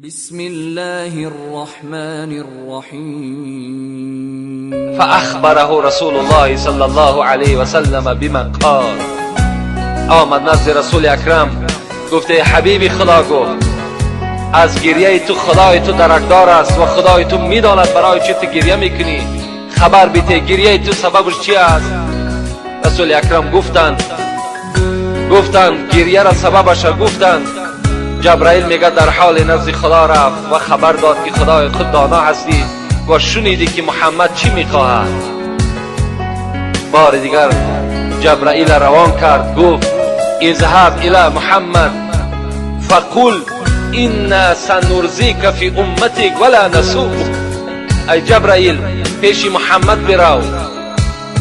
بسم الله الرحمن الرحيم. فأخبره رسول الله صلى الله عليه وسلم بما قال. آمد نزد رسول اکرم، گفته حبیبی خدا، گفت از گریه تو خدای تو درکدار است و خدای تو میداند برای چی تو گریه میکنی. خبر بیته، گریه تو سببش چی است؟ رسول اکرم گفتند گریه را سببش را گفتند. جبرائیل میگه در حال نزد خدا رفت و خبر داد که خدای خود دانا هستی و شنیدی که محمد چی میخواهد. بار دیگر جبرائیل روان کرد، گفت اذهب الى محمد فقل إنا سنرضيك في أمتك ولا نسوءك. ای جبرائیل، پیش محمد برو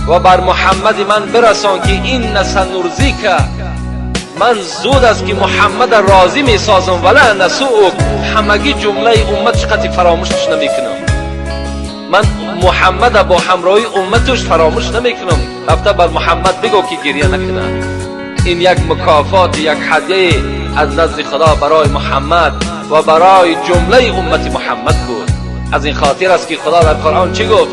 و بر محمد من برسان که إنا سنرضيك، من زود است که محمد راضی می سازم، ولا نسوءك، همگی جمله امتش قطعی فراموشش نمیکنم. من محمد با همراهی امتش فراموش نمیکنم. رفته بر محمد بگو که گریه نکنه. این یک مکافات، یک هدیه از نزد خدا برای محمد و برای جمله امت محمد بود. از این خاطر است که خدا در قرآن چی گفت؟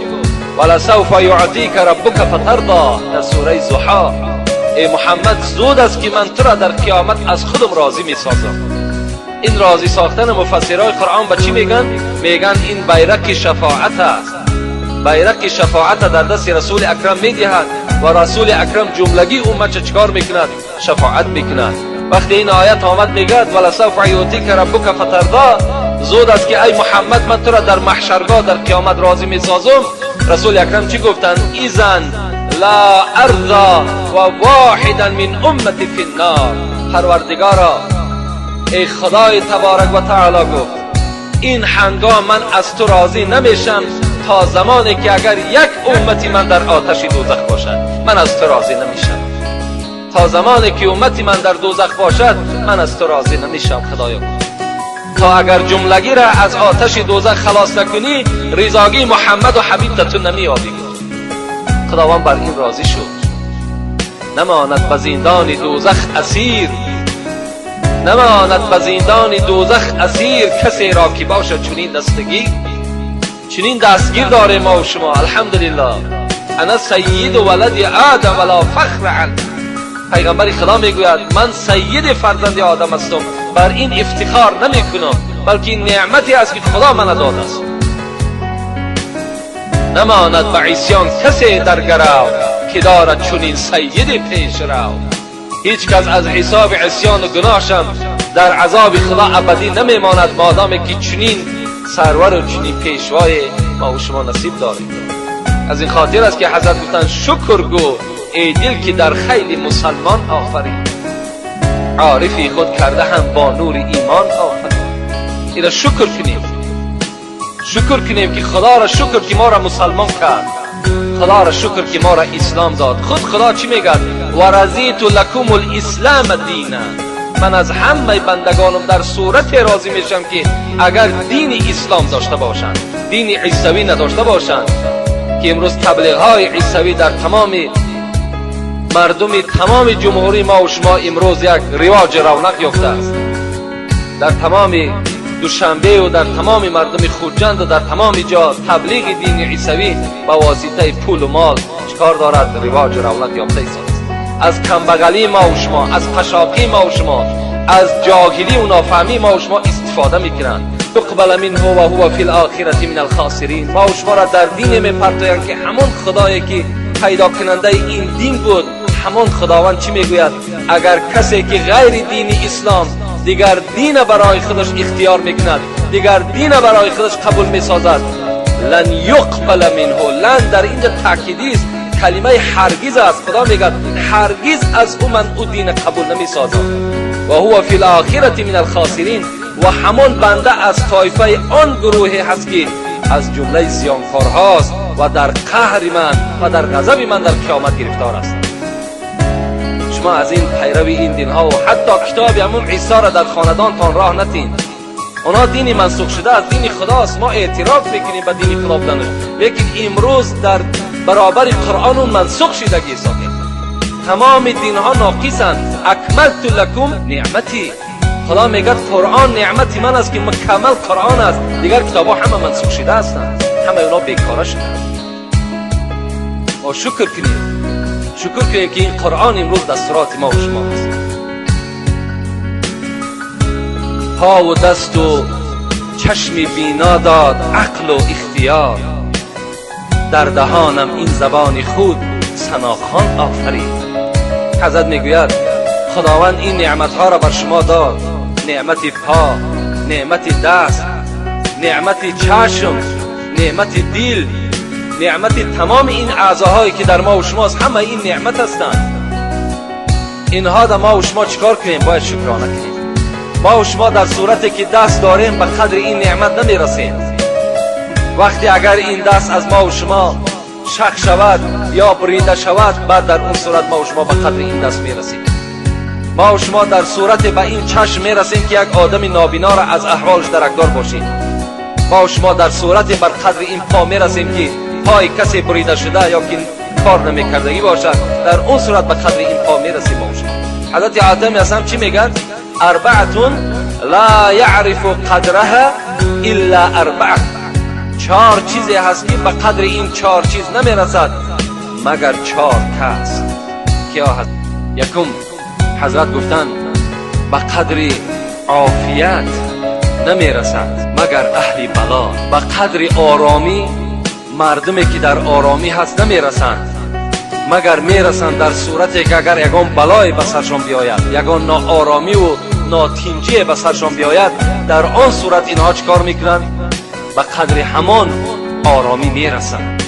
ولسوف يعطيك ربك فترضى، در سوره ضحی. ای محمد، زود است که من تو را در قیامت از خودم راضی می سازم. این راضی ساختن مفسرهای قرآن به چی میگن؟ میگن این بیرق شفاعت است. بیرق شفاعت در دست رسول اکرم میدهد و رسول اکرم جملگی امت چکار میکند؟ شفاعت میکند. وقتی این آیت آمد، میگد ولسوف يعطيك ربك فترضى، زود است که ای محمد من تو را در محشرگاه، در قیامت راضی میسازم. رسول اکرم چی گفتند؟ إذا لا أرضى وواحدا من أمتي في النار. پروردگارا، ای خدای تبارک و تعالی، گفت این هنگام من از تو راضی نمیشم تا زمانی که اگر یک امتی من در آتش دوزخ باشد، من از تو راضی نمیشم. تا زمانی که امتی من در دوزخ باشد، من از تو راضی نمیشم. خدایا، تا اگر جملگی را از آتش دوزخ خلاص نکنی، رضاگی محمد و حبیب تو نمیابی. خداوند بر این راضی شد. نماند به زندان دوزخ اسیر، نماند به زندان دوزخ اسیر، کسی را که باشد چنین دستگیر. چنین دستگیر داره ما و شما، الحمدلله. أنا سيد ولد آدم ولا فخر. عن پیغمبر خدا میگوید من سید فرزند آدم هستم، بر این افتخار نمی کنم، بلکه این نعمتی است که خدا من داده است. نماند به عصیان کسی در گرو که دارد چنین سید پیش رو. هیچ کس از حساب عصیان و گناهشم در عذاب خدا ابدی نمیماند، مادام که چنین سرور و چنین پیشوای ما و شما نصیب داریم. از این خاطر است که حضرت گفتند شکر گو ای دل که در خیل مسلمان آفرین، عارفی خود کرده هم با نور ایمان آفرین. اینا شکر کنیم، شکر کنیم که خدا را شکر که ما را مسلمان کرد، خدا را شکر که ما را اسلام داد. خود خدا چی میگد؟ ورضيت لكم الإسلام دينا. من از همه بندگانم در صورت راضی میشم که اگر دین اسلام داشته باشند، دین عیسوی نداشته باشند، که امروز تبلیغ های عیسوی در تمام مردم تمام جمهوری ما و شما امروز یک رواج رونق یافته است. در تمام دوشنبه و در تمام مردم خوجند و در تمام جا تبلیغ دین عیسوی با واسطه پول و مال چکار دارد؟ رواج رونق یافته است. از کمبغلی ما و شما، از پشاقی ما و شما، از جاهلی و نافهمی ما و شما استفاده میکنند. يقبل منه وهو في الآخرة من الخاسرين. ما و شما را در دین میپرتویند که همون خدایی که پیدا کننده این دین بود، همان خداوند چی میگوید؟ اگر کسی که غیر دین اسلام دیگر دین برای خودش اختیار میکند، دیگر دین برای خودش قبول میسازد، لن يقبل منه. لن در اینجا تاکیدی است، کلمه هرگز است. خدا میگه هرگز از او من او دین قبول نمیسازم. وهو في الآخرة من الخاسرين. و همان بنده از طایفه آن گروهی هست که از جمله زیانکارهاست و در قهر من و در غضب من در قیامت گرفتار است. شما از این پیروی این دین ها و حتی کتاب همون عیسی را در خاندانتان راه نتین. اونا دینی منسوخ شده از دین خداست. ما اعتراف میکنیم به دین خدا بودنش، لیکن امروز در برابر قرآن اون منسوخ شدگی حساب. تمام دین ها ناقصند. أكملت لكم نعمتي. خدا میگه قرآن نعمت من است که مکمل قرآن است، دیگر کتاب ها همه منسوخ شده هستند، همه اونا بیکاره شده. ما شکر کنیم، شکر کنیم که این قرآن امروز دستورات ما و شما است. پا و دست و چشم بینا داد عقل و اختیار، در دهانم این زبان خود ثناخوان آفرید. حضرت میگوید خداوند این نعمتها را بر شما داد، نعمت پا، نعمت دست، نعمت چشم، نعمت دل، نعمت تمام این اعضاهایی که در ما و شماست، همه این نعمت هستند. اینها در ما و شما چیکار کنیم؟ باید شکرانه کنیم. ما و شما در صورتی که دست داریم به قدر این نعمت نمیرسیم. وقتی اگر این دست از ما و شما شق شود یا بریده شود، بعد در اون صورت ما و شما به قدر این دست میرسیم. ما و شما در صورت به این چشم میرسیم که یک آدم نابینا را از احوالش درکدار باشیم. ما و شما در صورت بر قدر این پا میرسیم که پای کسی بریده شده یا که کار نمیکردگی باشد، در اون صورت به قدر این پا میرسیم. ما و شما حضرت آدم اصلا چی میگن؟ اربعة لا یعرف قدرها الا اربعة. چهار چیزی هست که به قدر این چهار چیز نمیرسد مگر چهار کس. کیا هست؟ یکم حضرت گفتند به قدر عافیت نمیرسد مگر اهل بلا. به قدر آرامی مردمی که در آرامی هست نمیرسند، مگر میرسند در صورتی که اگر یگان بلای به سرشان بیاید، یگان ناآرامی و ناتینجی به سرشان بیاید، در آن صورت اینها چیکار میکنند؟ به قدر همان آرامی میرسند.